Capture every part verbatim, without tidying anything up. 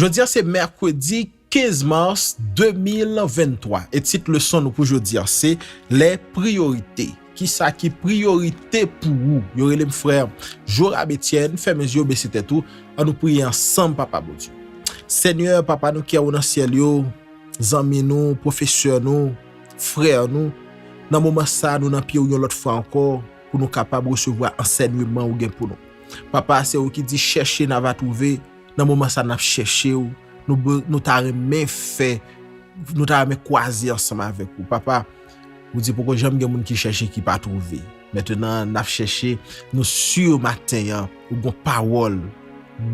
Jodi a se mèkredi kenz mas de mil venntwa, e tit leson nou pou jodi a se lè priyorite. Kisa ki priyorite pou ou? Yo rele m frè Jorab Etienne, fèmen zye w, bese tèt ou, ann nou priye ansanm, Papa Bondye. Senyè, Papa nou ki nan syèl yo, zanmi nou, pwofesè nou, frè nou, nan moman sa a, nou nan pye w yon lòt fwa ankò, pou nou kapab resevwa ansèyman ou gen pou nou. Papa, se ou ki di, chèche, n ava twouve, nan moman sa n ap chèche w, nou, be- nou ta renmen fè, nou ta renmen kwaze ansanm avèk ou. Papa, ou di poko janm gen moun ki chèche ki pa twouve. Mentnan, n ap chèche, nou si maten an, ou gon pawòl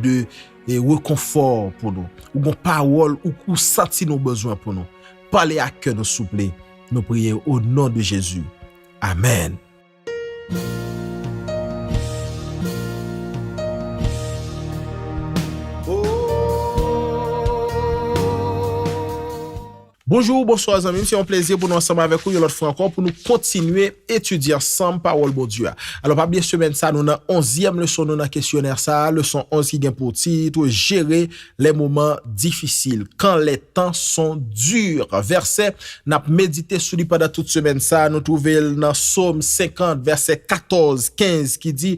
de e rekonfò pou nou. Ou gon pawòl ou, ou santi nou bezwen pou nou. Pale ak kè nou souple. Nou priye o non de Jezi. Amèn. Bonjou, bonswa zanmi m, se yon plezi pou nou ansanm avèk ou yon lòt fwa ankò pou nou kontinye etidye ansanm pawòl Bondye a. Alò, pa bliye semèn sa nou nan onzyèm leson nou nan kesyonè sa, leson onz ki gen pou tit jere les moments difficiles, quand les temps sont durs. Vèsè n ap medite sou li pandan tout semèn sa, nou twouve l nan Sòm senkant, vèsè katòz, kenz ki di,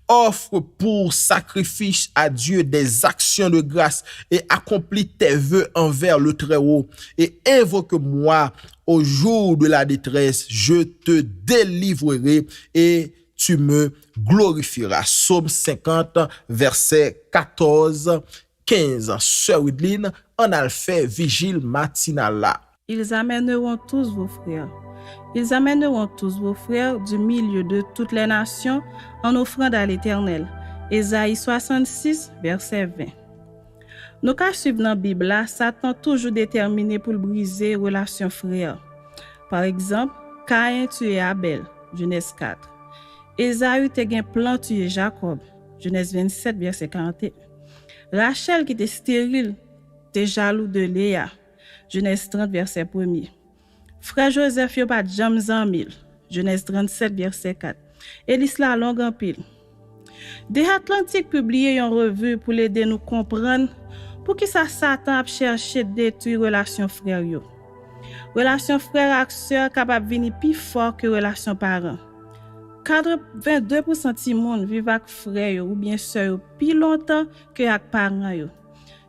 offre pour sacrifice à Dieu des actions de grâce et accomplis tes vœux envers le Très-Haut et invoque-moi au jour de la détresse, je te délivrerai et tu me glorifieras. Sòm senkant, vèsè katòz, kenz. Sè Widline, ann al fè vijil matinal la. Ils amèneront tous vos frères. Ils amèneront tous vos frères du milieu de toutes les nations en offrande à l'Éternel. Ésaïe soixante-six, verset vingt. Nou ka swiv nan Bib la, Satan toujou detèmine pou l brize relasyon frè. Pa egzanp, Kayen tiye Abèl, Jenèz kat. Ezayi te gen plan tiye Jakòb, Jenèz vennsèt, vèsè karanteyen. Rachèl ki te esteril, te jalou de Leya, Jenèz trant, vèsè premye. Frè Jozèf yo pa t janm zanmi l, Jenèz trannsèt, vèsè kat. E lis la long anpil. The Atlantic pibliye yon revi pou l ede nou konprann poukisa Satan ap chèche detwi relasyon frè yo. Relasyon frè ak sè kapab vini pi fò ke relasyon paran. Katreven de pousan timoun viv ak frè yo oubyen sè yo pi lontan ke ak paran yo.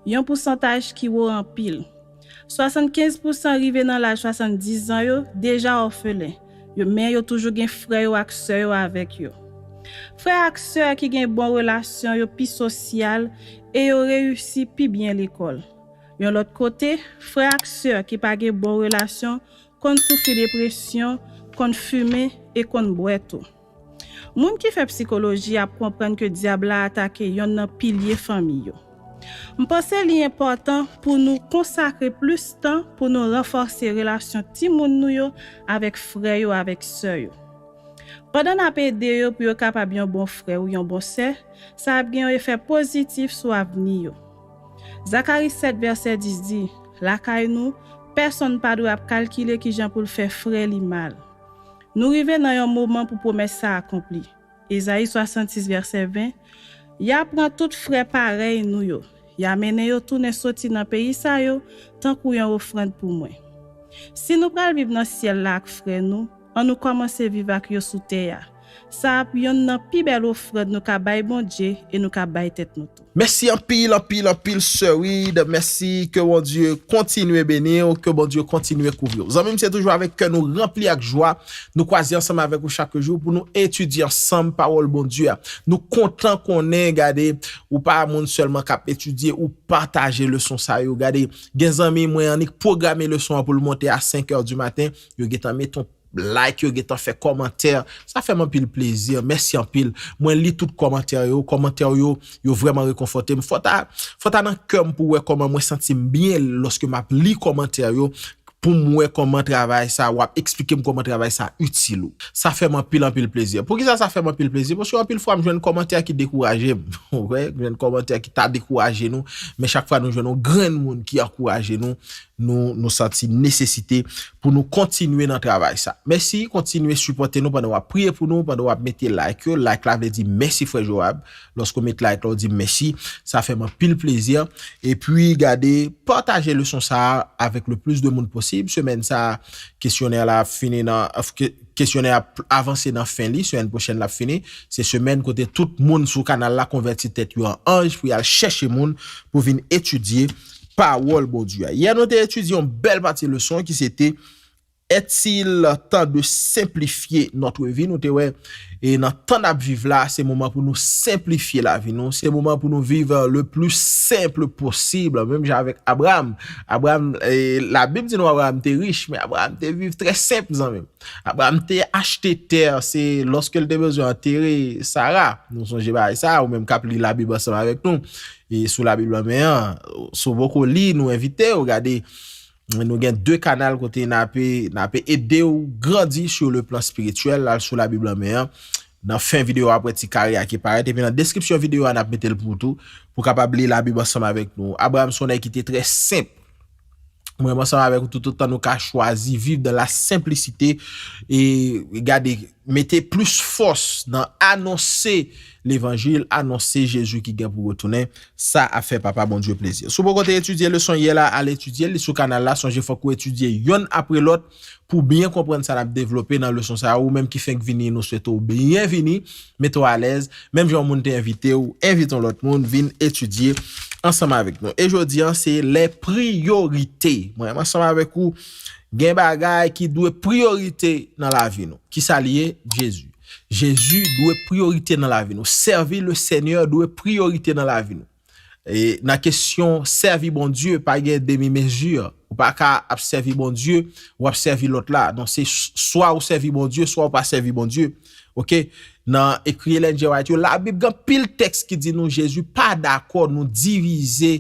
Yon pousantaj ki wo anpil. Swasannkenz pousan rive nan laj swasanndizan yo deja òfelen, yo, men yo toujou gen frè yo ak sè yo avèk yo. Frè ak sè ki gen bon relasyon yo pi sosyal e yo reyisi pi byen lekòl. Yon lòt kote, frè ak sè ki pa gen bon relasyon konn soufri depresyon, konn fimen e konn bwè tou. Moun ki fè sikoloji ap konprann ke dyab la atake yonn nan pilye fanmi yo. M panse li enpòtan pou nou konsakre plis tan pou nou ranfòse relasyon timoun nou yo avèk frè yo, avèk sè yo. Pandan n ap ede yo pou yo kapab yon bon frè ou yon bon sè, sa ap gen yon efè pozitif sou avni yo. Zakari sèt vèsè dis di, lakay nou, pèsonn pa dwe ap kalkile kijan pou l fè frè li mal. Nou rive nan yon moman pou pwomès sa akonpli. Ezayi swasannsis vèsè ven, y a pran tout frè parèy nou yo, y a mennen yo tounen soti nan peyi sa yo tankou yon ofrann pou mwen. Si nou pral viv nan syèl la ak frè nou, ann nou kòmanse viv ak yo sou tè a. Sa ap yonn nan pi bèl ofrann nou ka bay Bondye e nou ka bay tèt nou tou. Mèsi anpil, anpil, anpil, Sè Reed. Mèsi, ke Bondye kontinye beni w, ke Bondye kontinye kouvri w. Zanmi m, se toujou avèk kè nou ranpli ak jwa nou kwaze ansanm avèk ou chak jou pou nou etidye ansanm pawòl Bondye a. Nou kontan konnen, gade, ou pa moun sèlman k ap etidye, ou pataje leson sa yo. Gade, gen zanmi mwen annik pwograme leson an pou l monte a senk è di maten, yo gentan met yon like, yo gentan fè kòmantè. Sa fè m anpil plezi. Mèsi anpil. Mwen li tout kòmantè yo. Kòmantè yo, yo vrèman rekonfòte m. Fò ta, fò ta nan kè m pou wè kòman mwen santi m byen lòske m ap li kòmantè yo, pou m wè kòman travay sa, w ap eksplike m kòman travay sa itil ou. Sa fè m anpil, anpil plezi. Poukisa sa fè m anpil plezi? Paske anpil fwa m jwenn kòmantè ki dekouraje m. Ou wè, m jwenn kòmantè ki ta dekouraje nou, men chak fwa nou jwenn yon grenn moun ki ankouraje nou, nou, nou santi nesesite pou nou kontinye nan travay sa. Mèsi, kontinye sipòte nou pandan w ap priye pou nou, pandan w ap mete like yo. Like la vle di mèsi, frè Joab. Lòske w met like la, w di mèsi. Sa fè m anpil plezi. Epi, gade, pataje leson sa a avèk le plis de moun posib. Semèn sa a, kesyonè la ap fini nan, ke-, kesyonè a ap avanse nan fen li. Semèn pwochèn l ap fini. Se semèn kote tout moun sou kanal la konvèti tèt yo an anj pou y al chèche moun pou vin etidye pawòl Bondye a. Yè, nou te etidye yon bèl pati leson ki se te, est-il temps de simplifier notre vie? Nou te wè, e nan tan n ap viv la, se moman pou nou senplifye lavi nou. Se moman pou nou viv, euh, le plus simple possible. Menm jan avèk Abraham. Abraham, e, Labib di nou Abraham te rich, men Abraham te viv trè senp, zanmi m. Abraham te achte tè, se lòske l te bezwen antere Sara. Nou sonje bagay sa, ou menm k ap li Labib ansanm avèk nou. E sou Labib lan men an, si w poko li, nou envite w gade. Nou gen de kanal kote n ape, n ape ede w grandi sur le plan spirituel, al sou Labib lan men an. Nan fen videyo a, apre ti kare a ki parèt, epi nan deskripsyon videyo a, n ap mete l pou ou tou, pou w kapab li Labib ansanm avèk nou. Abraham se yon nèg ki te trè senp. Mwen, ansanm avèk ou, toutotan nou ka chwazi viv dans la simplicité e gade, mete plis fòs nan anonse levanjil, anonse Jezi ki gen pou retounen, sa ap fè Papa Bondye plezi. Si w poko te etidye leson yè la, al etidye l, li sou kanal la. Sonje, fòk ou etidye yonn apre lòt pou byen konprann sa n ap devlope nan leson sa a. Ou menm ki fenk vini, nou swete w byenvini, mete w alèz. Menm jan yon moun te envite w, envite yon lòt moun vin etidye ansanm avèk nou. E jodi a, se les priorités. Mwen, ansanm avèk ou, gen bagay ki dwe priyorite nan lavi nou. Kisa l ye? Jezi. Jezi dwe priyorite nan lavi nou. Sèvi le Senyè dwe priyorite nan lavi nou. E nan kesyon sèvi Bondye, pa gen demi mezi. Ou pa ka ap sèvi Bondye, w ap sèvi lòt la. Non, se s-, swa ou sèvi Bondye, swa ou pa sèvi Bondye. Oke? Nan ekri Ellen G. White yo, Labib gen anpil tèks ki di nou Jezi pa dakò nou divize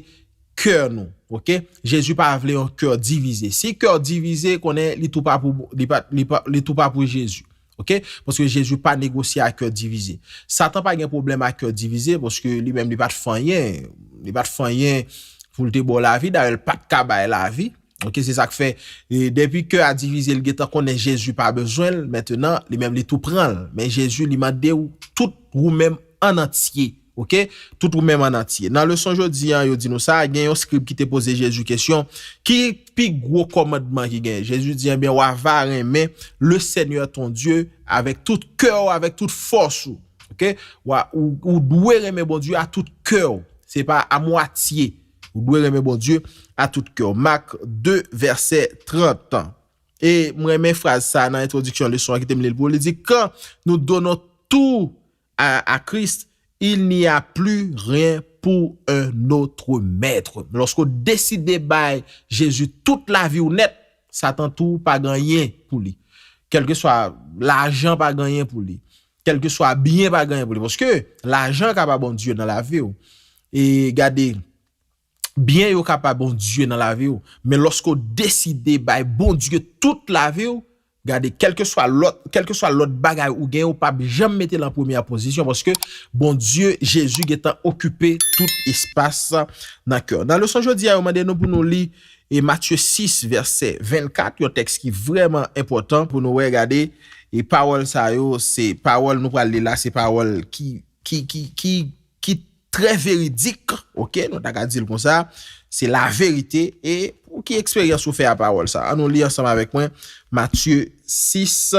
kè nou. Oke? Jezi pa vle yon kè divize. Si kè w divize, konnen li tou pa pou, li pa, li pa, li tou pa pou Jezi. Oke? Paske Jezi pa negosye ak kè divize. Satan pa gen pwoblèm ak kè divize, paske li menm li pa t fè anyen. Li pa t fè anyen pou l te ba w lavi, dayè l pa t ka bay lavi. Oke, se sa k fè, e, depi kè a divize, l gentan konnen Jezi pa bezwen l, mentenan, li menm li tou pran l. Men Jezi, li mande w tout ou menm an antye. Oke? Tout ou menm an antye. Nan leson jodi a, yo di nou sa, gen yon skrib ki te poze Jezi kesyon, ki pi gwo kòmandman ki gen? Jezi di, ebyen, w a va renmen le Seigneur ton Dieu avec tout cœur, avec tout force ou. Oke? W a, ou, ou dwe renmen Bondye a tout kè w. Se pa a mwatye. Ou dwe renmen Bondye a tout kè w. Mak de, vèsè trant. E mwen renmen fraz sa nan entwodiksyon leson an, kite m li l pou ou. Li di, quand nous donnons tout à, à Christ, il n'y a plus rien pour un autre maître. Lòske w deside bay Jezi tout lavi w nèt, Satan tou pa gen anyen pou li. Kèlkeswa lajan pa gen anyen pou li. Kèlkeswa byen pa gen anyen pou li. Paske lajan ka pa Bondye nan lavi w. E gade, byen yo ka pa Bondye nan lavi w. Men lòske w deside bay Bondye tout lavi w, gade, kèlkeswa lòt, kèlkeswa lòt bagay ou gen, ou p ap janm mete l an premyè pozisyon, paske Bondye, Jezi gentan okipe tout espas nan kè w. Nan leson jodi a, yo mande nou pou nou li, e, Matye sis, vèsè vennkat, yon tèks ki vrèman enpòtan pou nou wè, gade, e pawòl sa yo, se pawòl nou pral li la, se pawòl ki, ki, ki, ki, ki trè veridik, oke, nou ta ka di l konsa, se laverite, e pou ki eksperyans ou fè a pawòl sa? Ann nou li ansanm avèk mwen, Matye sis,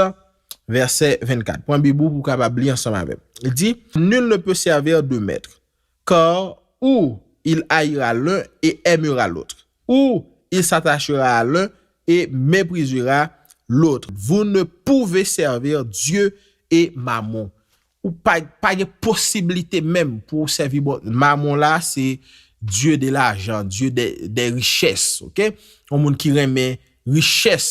vèsè vennkat. Pran Bib ou pou w kapab li ansanm avè m. Li di, nul ne peut servir deux maîtres, car ou il haïra l'un et aimera l'autre, ou il s'attachera à l'un et méprisera l'autre. Vous ne pouvez servir Dieu et Mammon. Ou pa, pa gen posiblite menm pou w sèvi Bon-, Mamon la, se Dieu de l'argent, Dieu des, des richesses, oke? Yon moun ki renmen richès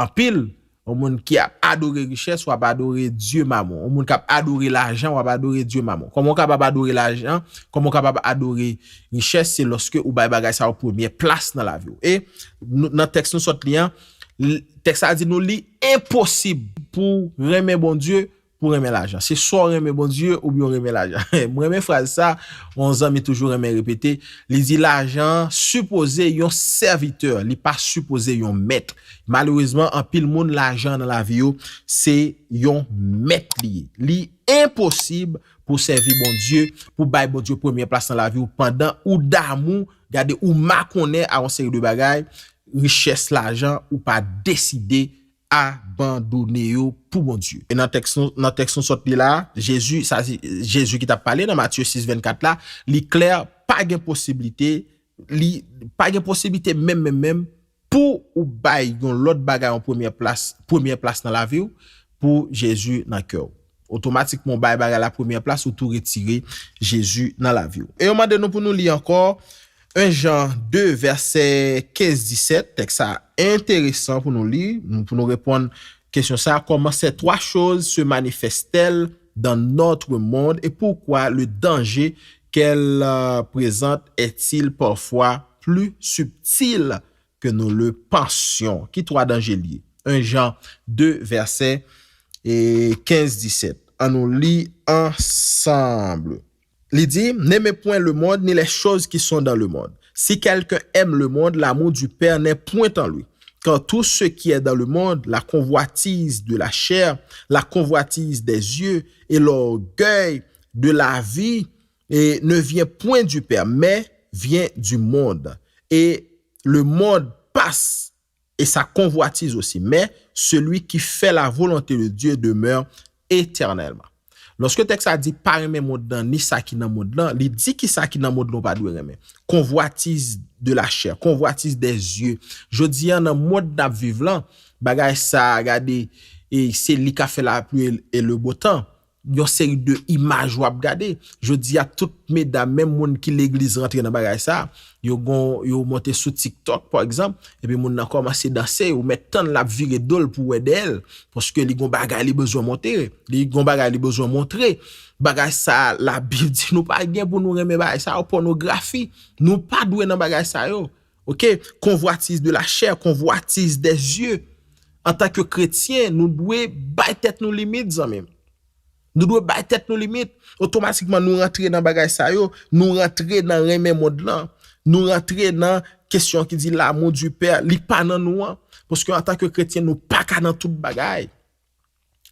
anpil, yon moun ki ap adore richès, w ap adore Dye Mamon. Yon moun k ap adore lajan, w ap adore Dye Mamon. Kòman w kapab adore lajan? Kòman w kapab adore richès? Se lòske ou bay bagay sa yo premyè plas nan lavi w. E nou, nan tèks nou sot li an, l-, tèks la di nou li enposib pou w renmen Bondye, pou renmen lajan. Se swa w renmen Bondye oubyen w renmen lajan. M renmen fraz sa, yon zanmi toujou renmen repete. Li di lajan sipoze yon sèvitè, li pa sipoze yon mèt. Malerezman, anpil moun, lajan nan lavi yo, se yon mèt li ye. Li enposib pou w sèvi Bondye, pou w bay Bondye premye plas nan lavi w, pandan ou damou, gade, ou makonnen a yon seri de bagay, richès, lajan, ou pa deside abandone yo pou Bondye. E nan tèks nou, nan tèks nou sot li la, Jezi, sa se Jezi ki t ap pale nan Matye sis vennkat la, li klè, pa gen posiblite, li pa gen posiblite menm, menm, menm, pou ou bay yon lòt bagay yon premyè plas, premyè plas nan lavi w, pou Jezi nan kè w. Otomatikman, ou bay bagay la premyè plas, ou tou retire Jezi nan lavi w. E yo mande nou pou nou li ankò, en Jan de, vèsè kenz disèt, tèks sa enteresan pou nou li, nou, pou nou reponn kesyon sa, comment ces trois choses se manifestent-elles dans notre monde et pourquoi le danger qu'elles euh, présentent est-il parfois plus subtil que nous le pensions? Ki twa danje li ye? En Jan de, vèsè e kenz disèt. Ann nou li ansanm. Li di, n'aimez point le monde ni les choses qui sont dans le monde. Si quelqu'un aime le monde, l'amour du Père n'est point en lui. Car tout ce qui est dans le monde, la convoitise de la chair, la convoitise des yeux et l'orgueil de la vie, et ne vient point du Père, mais vient du monde. Et le monde passe et sa convoitise aussi, mais celui qui fait la volonté de Dieu demeure éternellement. Lòske tèks la di pa renmen mond lan ni sa ki nan mond lan, li di ki sa ki nan mond lan ou pa dwe renmen. Convoitise de la chair, convoitise des yeux. Jodi a nan mond n ap viv lan, bagay sa, gade, e se li k ap fè lapli e le bo tan. Yon seri de imaj w ap gade. Jodi a, tout medam, menm moun ki legliz rantre nan bagay sa, yo gon, yo monte sou TikTok, pa egzanp, epi moun nan kòmanse danse, ou mèt tann l ap vire do l pou w wè dèyè l, paske li gon bagay li bezwen montre, li gon bagay li bezwen montre. Bagay sa, Labib di nou pa gen pou nou renmen bagay sa yo, pònografi. Nou pa dwe nan bagay sa yo. Oke? Convoitise de la chair, convoitise des yeux. Antanke kretyen, nou dwe bay tèt nou limit, zanmi m. Nou dwe bay tèt nou limit. Otomatikman, nou rantre nan bagay sa yo. Nou rantre nan renmen mond lan. Nou rantre nan kesyon ki di l'amour du Père. Li pa nan nou an. Paske antanke kretyen, nou pa ka nan tout bagay.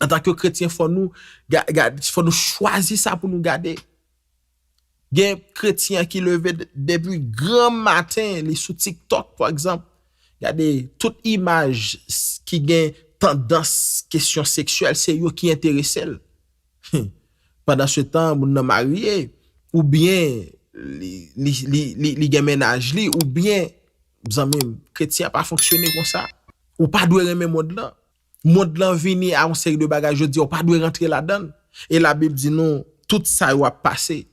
Antanke kretyen, fò nou, ga- ga- fò nou chwazi sa pou nou gade. Gen kretyen ki leve d- depi gran maten, li sou TikTok, pa egzanp. Gade, tout imaj s- ki gen tandans kesyon seksyèl, se yo ki enterese l. Pandan se tan, moun nan marye, oubyen li, li, li, li, li gen mennaj li, oubyen, zanmi m, kretyen an pa fonksyone konsa. Ou pa dwe renmen mond lan. Mond lan vini a yon seri de bagay jodi a, ou pa dwe rantre ladan l. E Labib di nou, tout sa yo ap pase.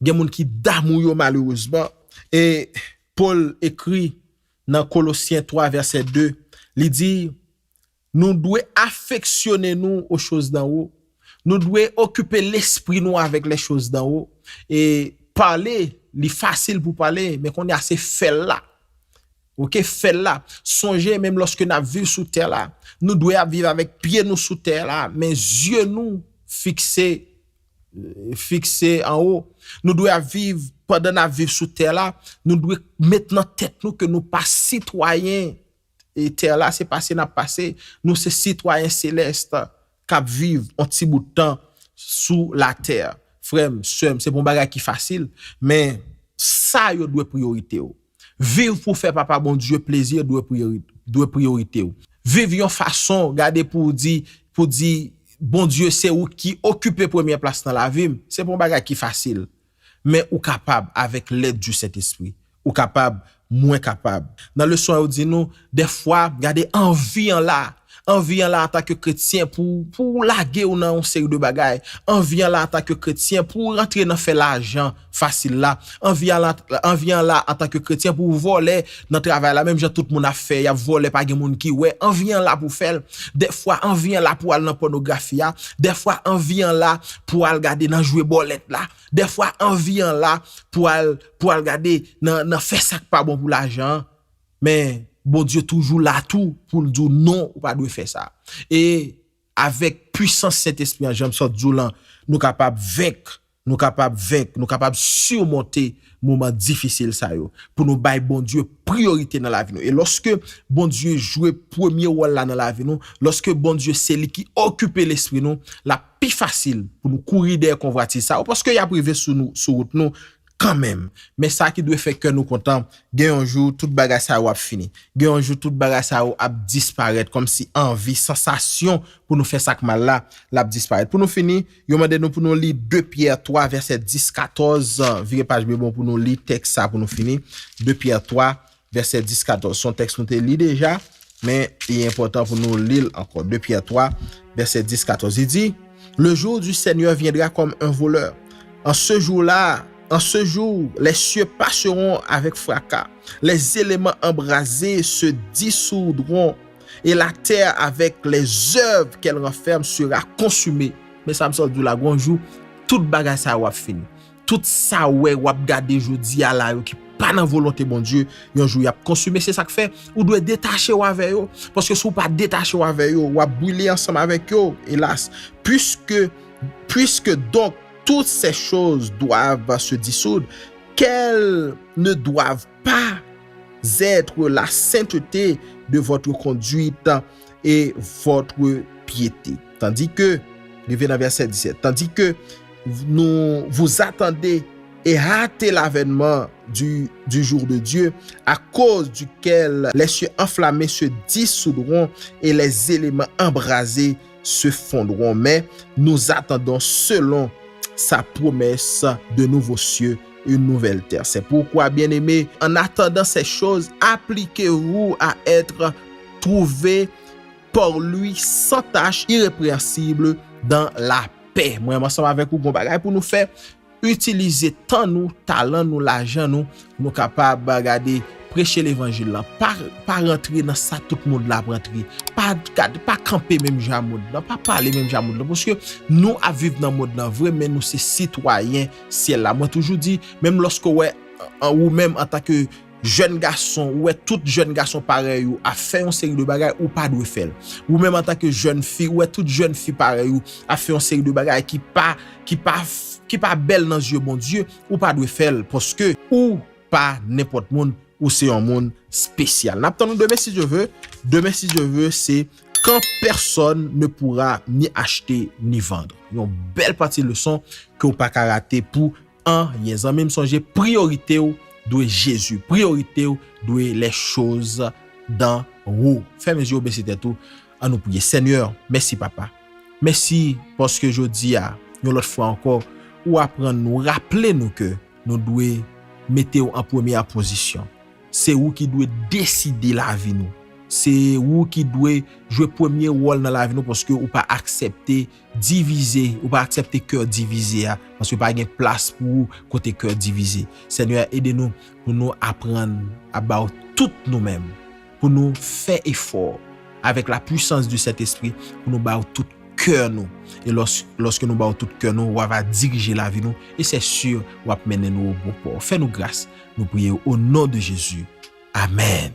Gen moun ki damou yo malerezman. E Pòl ekri nan Kolosyen twa vèsè de, li di, nou dwe afeksyone nou aux choses d'en haut. Nou dwe okipe lespri nou avèk les choses d'en haut. E pale, li fasil pou pale, men kounye a se fè l la. Oke, fè l la. Sonje, menm lòske n ap viv sou tè la, nou dwe ap viv avèk pye nou sou tè la, men zye nou fikse, fikse anwo. Nou dwe ap viv, pandan n ap viv sou tè la, nou dwe met nan tèt nou ke nou pa sitwayen e tè la, se pase n ap pase. Nou se sitwayen selès k ap viv yon ti bout tan sou latè. Frè m, sè m, se pa yon bagay ki fasil, men sa yo dwe priyorite w. Viv pou fè Papa Bondye plezi dwe priyori- dwe priyorite w. Viv yon fason, gade pou w di, pou di, Bondye, se ou ki okipe premyè plas nan lavi m. Se pa yon bagay ki fasil. Men ou kapab avèk lèd di Sentespri. Ou kapab, mwen kapab. Nan leson an, yo di nou, dèfwa, gade anvi an la. Anvi an la antanke kretyen pou, pou lage w nan yon seri de bagay. Anvi an la antanke kretyen pou w rantre nan fè lajan fasil la. Anvi an la, anvi an la antanke kretyen pou w vòlè nan travay la. Menm jan tout moun ap fè, y ap vòlè, pa gen moun ki wè. Anvi an la pou w fè l. Dèfwa, anvi an la pou w al nan pònografi a. Dèfwa, anvi an la pou w al gade nan jwe bòlèt la. Dèfwa, anvi an la pou al, pou al gade nan, nan fè sa k pa bon pou lajan an. Men, Bondye toujou la tou pou l di w non, ou pa dwe fè sa. E Avèk pwisans Sentespri an, jan m sot di w lan, nou kapab venk, nou kapab venk, nou kapab simonte moman difisil sa yo. Pou nou bay Bondye priyorite nan lavi nou. E lòske Bondye jwe premye wòl la nan lavi nou, lòske Bondye se li ki okipe lespri nou, l ap pi fasil pou nou kouri dèyè konvwatiz sa yo, paske y ap rive sou nou, sou wout nou kanmenm. Men sa ki dwe fè kè nou kontan, gen yon jou, tout bagay sa yo ap fini. Gen yon jou, tout bagay sa yo ap disparèt, kòmsi anvi, sansasyon pou nou fè sa k mal la, l ap disparèt. Pou nou fini, yo mande nou pou nou li de Pyè twa, vèsè dis, katòz. Vire paj byen bon pou nou li tèks sa pou nou fini. De Pyè twa, vèsè dis, katòz. Se yon tèks nou te li deja, men li enpòtan pou nou li l ankò. De Pyè twa, vèsè dis, katòz. Li di, Le jour du Seigneur viendra comme un voleur. En ce jour-là, en ce jour, les cieux passeront avec fracas, les éléments embrasés se dissoudront, et la terre avec les œuvres qu'elle renferme sera consumée. Men sa m sot di w la, gon jou, tout bagay sa yo ap fini. Tout sa w wè, w ap gade jodi a la yo ki pa nan volonte Bondye, yon jou y ap konsime. Se sa k fè ou dwe detache w avè yo. Paske si w pa detache w avè yo, w ap brile ansanm avèk yo, elas. Puisque, puisque donc toutes ces choses doivent se dissoudre, qu'elles ne doivent pas être la sainteté de votre conduite et votre piété. Tandis que, rive nan vèsè disèt, tandis que nous vous attendez et hâtez l'avènement du, du jour de Dieu, à cause duquel les cieux enflammés se dissoudront et les éléments embrasés se fondront, mais nous attendons selon sa promesse de nouveaux cieux, une nouvelle terre. C'est pourquoi, bien-aimés, en attendant ces choses, appliquez-vous à être trouvés par lui sans tache, irrépréhensible dans la paix. Mwen, ansanm avèk ou, gon bagay pou nou fè. Itilize tan nou, talan nou, lajan nou, nou kapab gade preche levanjil lan. Pa, pa rantre nan sa tout mond la ap rantre. Pa gade, pa kanpe menm jan a mond lan, pa pale menm jan a mond lan. Paske nou ap viv nan mond lan vre, men nou se sitwayen syèl la. Mwen toujou di, menm lòske w wè, an, ou menm antanke jèn gason, ou wè tout jèn gason parèy ou ap fè yon seri de bagay, ou pa dwe fè l. Ou menm antanke jèn fi, ou wè tout jèn fi parèy ou ap fè yon seri de bagay ki pa, ki pa, ki pa bèl nan zye Bondye, ou pa dwe fè l, paske ou pa nenpòt moun, ou se yon moun espesyal. N ap tann nou demen si Dye ve. Demen si Dye ve, se quand personne ne pourra ni acheter ni vendre. Yon bèl pati leson ke w pa ka rate pou anyen. Zanmi m, sonje, priyorite w dwe Jezi. Priyorite w dwe les choses d'en haut. Fèmen zye w, bese tèt ou. An nou priye. Senyè, mèsi, Papa. Mèsi paske jodi a, yon lòt fwa ankò, ou aprann nou, raple nou ke nou dwe mete w an premyè pozisyon. Se ou ki dwe deside lavi nou. Se ou ki dwe jwe premye wòl nan lavi nou, paske ou pa aksepte divize, ou pa aksepte kè divize a, paske pa gen plas pou ou kote kè divize. Senyè, ede nou pou nou aprann ap ba w tout nou menm, pou nou fè efò avèk la puissance du Saint-Esprit, pou nou ba w tout kè nou. E lòs-, lòske nou ba w tout kè nou, w ava dirije lavi nou, e c'est sûr, w ap mennen nou o bon pò. Fè nou gras, nou priye w o non de Jezi. Amèn.